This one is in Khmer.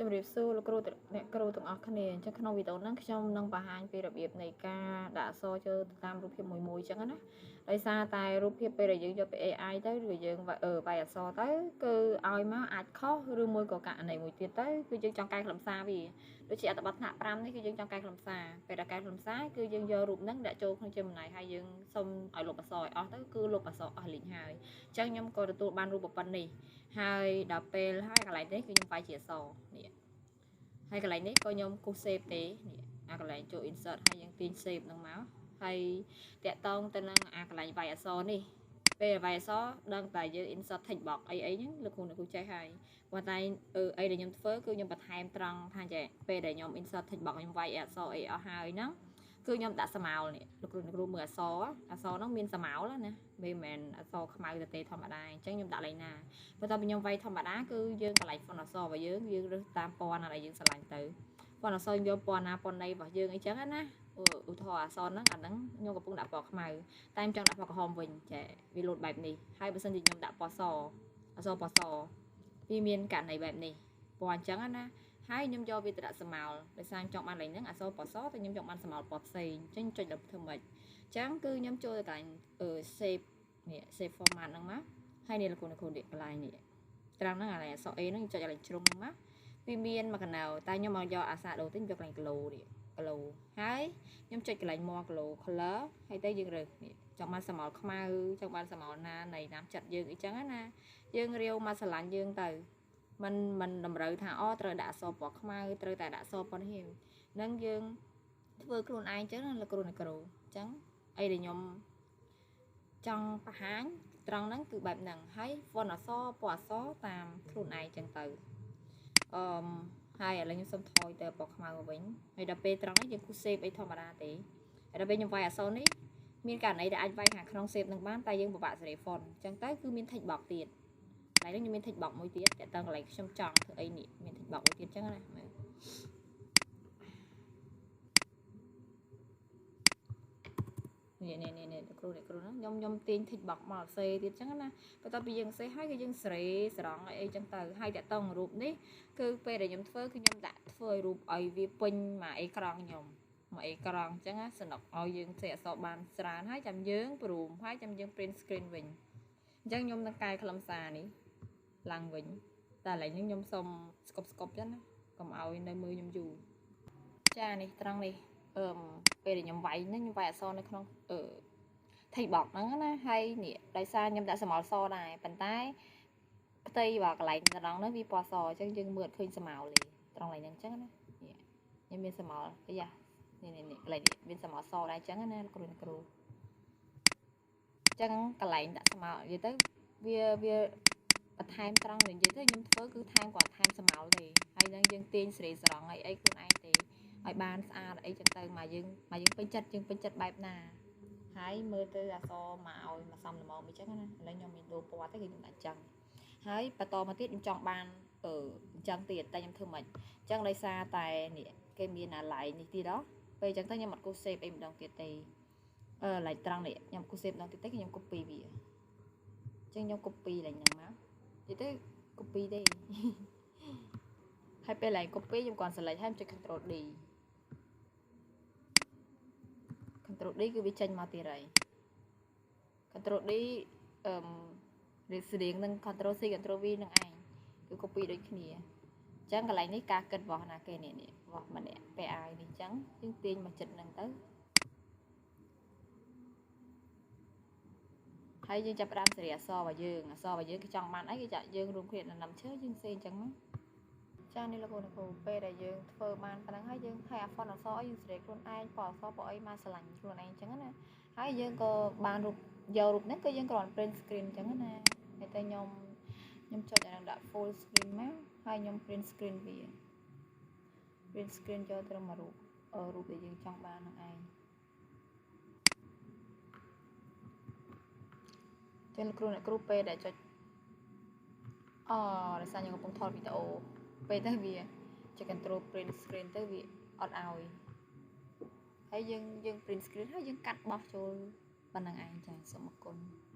ជំរាបសួរលោកគ្រូអ្នកគ្រូទាំងអស់គ្នាអញ្ចឹងក្នុងវីដេអូហ្នឹងខ្ញុំនឹងបង្ហាញពីរបៀបនៃការដាក់អក្សរចូលទៅតាមរូបភាពមួយមួយអញ្ចឹងណាដោយសារតែរូបភាពពេលដែលយើងយកពី AI ទៅឬយើងវាយអក្សរទៅគឺឲ្យមកអាចខុសឬមួយក៏ករណីមួយទៀតទៅគឺយើងចង់កែខ្លឹមសារវាដូចជាអត្ថបទថ្នាក់5នេះគឺយើងចង់កែខ្លឹមសារពេលដែលកែខ្លឹមសារគឺយើងយករូបហ្នឹងដាក់ចូលក្នុង Gemini ហើយយើងសុំឲ្យលុបអក្សរឲ្យអស់ទៅគឺលុបអក្សរអស់លីងហើយអញ្ចឹងខ្ញុំក៏ទទួលបានរូបប៉ុណ្នេះហើយដល់ពេលហើយកន្លែងនេះគឺខ្ញុំវាយជាអក្សរនេះហើយកន្លែងនេះក៏ខ្ញុំគូស save ទេនេះអាកន្លែងចូល insert ហើយយើងទាញ save ហ្នឹងមកហើយតាក់តងទៅនឹងអាកន្លែងវាយអក្សរនេះពេលវាយអក្សរដឹងតែយើង insert text box អីអីហ្នឹងលោកគ្រូអ្នកគ្រូចេះហើយប៉ុន្តែអីដែលខ្ញុំធ្វើគឺខ្ញុំបន្ថែមត្រង់ថាចេះពេលដែលខ្ញុំ insert text box ខ្ញុំវាយអក្សរអីអស់ហើយហ្នឹងគឺខ្ញុំដាក់ស្មោលនេះលោកគ្រូអ្នកគ្រូមើលអក្សរអក្សរហ្នឹងមានស្មោលណាមិនមែនអក្សរខ្មៅទៅទេធម្មតាអញ្ចឹងខ្ញុំដាក់លេខណាបន្ទាប់ពីខ្ញុំវាយធម្មតាគឺយើងកន្លែង font អក្សររបស់យើងយើងរើសតាមពណ៌ណាដែលយើងស្រឡាញ់ទៅ font អក្សរយកពណ៌ណាពណ៌ណីរបស់យើងអីចឹងណាឧទាហរណ៍អក្សរហ្នឹងអាហ្នឹងខ្ញុំកំពុងដាក់ពណ៌ខ្មៅតែខ្ញុំចង់ដាក់ពណ៌ក្រហមវិញចែវាលោតបែបនេះហើយបើសិនជាខ្ញុំដាក់ពណ៌សអក្សរពណ៌សវាមានករណីបែបនេះពណ៌អញ្ចឹងណាហើយខ្ញុំយកវាទៅដាក់ស្មោលដោយសារខ្ញុំចង់បានលេខហ្នឹងអក្សរពណ៌សតែខ្ញុំចង់បានស្មោលពណ៌ផ្សេងអញ្ចឹងចុចដល់ធ្វើម៉េចអញ្ចឹងគឺខ្ញុំចូលទៅកន្លែង shape នេះ shape format ហ្នឹងមកហើយនេះលោកគ្រូអ្នកគ្រូនេះកន្លែងនេះត្រង់ហ្នឹងអាអក្សរ A ហ្នឹងចុចកន្លែងជ្រុងហ្នឹងមកវាមានមួយកណៅតែខ្ញុំមកយកអាសាដូទេយកកន្លែង glow នេះ glow ហើយខ្ញុំចុចកន្លែង more glow color ហើយទៅយើងរើសនេះចង់បានស្រមោលខ្មៅចង់បានស្រមោលណានៃតាមចិត្តយើងអីចឹងណាយើងរាវមកស្រឡាញ់យើងទៅมันมันតម្រូវថាអូត្រូវដាក់អក្សរពណ៌ខ្មៅត្រូវតែដាក់អក្សរពណ៌នេះនឹងយើងធ្វើខ្លួនឯងចឹងណាលោកគ្រូអ្នកគ្រូអញ្ចឹងអីដែលខ្ញុំចង់បង្ហាញត្រង់ហ្នឹងគឺបែបហ្នឹងហើយ font អក្សរពណ៌អក្សរតាមខ្លួនឯងចឹងទៅអឺហើយឥឡូវខ្ញុំសុំថយទៅពណ៌ខ្មៅមកវិញហើយដល់ពេលត្រង់នេះយើងគូ save អីធម្មតាទេហើយដល់ពេលខ្ញុំវាយអក្សរនេះមានករណីដែលអាចវាយខាងក្នុង save នឹងបានតែយើងពិបាកសេរី font អញ្ចឹងទៅគឺមាន text box ទៀតកន្លែងនេះខ្ញុំមាន text box មួយទៀតតែតើកន្លែងខ្ញុំចង់ធ្វើអីនេះមាន text box មួយទៀតអញ្ចឹងណាមើលនេះនេះនេះនេះគ្រូអ្នកគ្រូហ្នឹងខ្ញុំខ្ញុំទាញ text box មកសេទៀតអញ្ចឹងណាបន្ទាប់ពីយើងសេហើយគឺយើងស្រេស្រង់អីអីចឹងទៅហើយតកតងរូបនេះគឺពេលដែលខ្ញុំធ្វើគឺខ្ញុំដាក់ធ្វើឲ្យរូបឲ្យវាពេញមកអេក្រង់ខ្ញុំមកអេក្រង់អញ្ចឹងណាសំណុកឲ្យយើងសេអក្សរបានច្រើនហើយចាំយើងព្រមហើយចាំយើង print screen វិញអញ្ចឹងខ្ញុំនឹងកែខ្លឹមសារនេះឡើងវិញតែឥឡូវនេះខ្ញុំសុំស្កប់ស្កប់ចឹងណាកុំឲ្យនៅមើលខ្ញុំយូរចានេះត្រង់នេះអឺពេលដែលខ្ញុំវាយហ្នឹងខ្ញុំវាយអក្សរនៅក្នុងអឺ text box ហ្នឹងណាហើយនេះដោយសារខ្ញុំដាក់ស្រមោលសដែរប៉ុន្តែផ្ទៃបើកន្លែងត្រង់ហ្នឹងវាពណ៌សអញ្ចឹងយើងមើលអត់ឃើញស្រមោលទេត្រង់កន្លែងហ្នឹងអញ្ចឹងណានេះខ្ញុំមានស្រមោលអាយ៉ានេះនេះនេះកន្លែងនេះមានស្រមោលសដែរអញ្ចឹងណាលោកគ្រូអ្នកគ្រូអញ្ចឹងកន្លែងដាក់ស្រមោលនិយាយទៅវាវាបន្ថែមត្រង់និយាយទៅខ្ញុំធ្វើគឺថែមគាត់ថែមស្រមោលទេហើយនឹងយើងទាញសេរីស្រង់អីអីខ្លួនឯងទេឲ្យបានស្អាតអីចឹងទៅមកយើងមកយើងពេញចិត្តយើងពេញចិត្តបែបណាហើយមើលទៅអក្សរមកឲ្យមកសំល្មមអញ្ចឹងណាឥឡូវខ្ញុំមានដូរពណ៌ទេគឺខ្ញុំដាក់អញ្ចឹងហើយបន្តមកទៀតខ្ញុំចង់បានអឺអញ្ចឹងទៀតតែខ្ញុំធ្វើម៉េចអញ្ចឹងដោយសារតែនេះគេមានអាឡៃនេះទៀតហ៎ពេលអញ្ចឹងទៅខ្ញុំអត់គូ save អីម្ដងទៀតទេអឺឡៃត្រង់នេះខ្ញុំគូ save ម្ដងទៀតទេគឺខ្ញុំ copy វាអញ្ចឹងខ្ញុំ copy ឡើងហ្នឹងមកនិយាយទៅ copy ទេហើយពេលឡើង copy ខ្ញុំគ្រាន់ select ហើយខ្ញុំចុច control D control D គឺវាចេញមកទៀតហើយ control D អឺរៀបស្រៀងនឹង control C control V នឹងឯងគឺ copy ដូចគ្នាអញ្ចឹងកន្លែងនេះការគិតរបស់ណាគេនេះនេះរបស់ម្នាក់ពាក់អាវនេះអញ្ចឹងយើងទាញមកចិត្តនឹងទៅហើយយើងចាប់ផ្ដើមសេរីអក្សររបស់យើងអក្សររបស់យើងគេចង់បានអីគេចាក់យើងរួមគ្នានៅណាំឈើយើងសេអញ្ចឹងមកចានេះលោកគ្រូអ្នកគ្រូពេលដែលយើងធ្វើបានប៉ុណ្ណឹងហើយយើងហើយអា font អក្សរយើងសេរីខ្លួនឯងពណ៌អក្សរពណ៌អីមកស្រឡាញ់ខ្លួនឯងអញ្ចឹងណាហើយយើងក៏បានរូបយករូបហ្នឹងគឺយើងគ្រាន់ print screen អញ្ចឹងណាហើយតែខ្ញុំខ្ញុំចុចអានឹងដាក់ full screen មកហើយខ្ញុំ print screen វា print screen យកត្រឹមមួយរូបរូបដែលយើងចង់បានហ្នឹងឯងចឹងលោកគ្រូអ្នកគ្រូពេលដែលចុចអូដោយសារខ្ញុំកំពុងថតវីដេអូពេលទៅវាចុច control print screen ទៅវាអត់ឲ្យហើយយើងយើង print screen ហើយយើងកាត់បោះចូលប៉ុណ្្នឹងឯងចាសូមអរគុណ។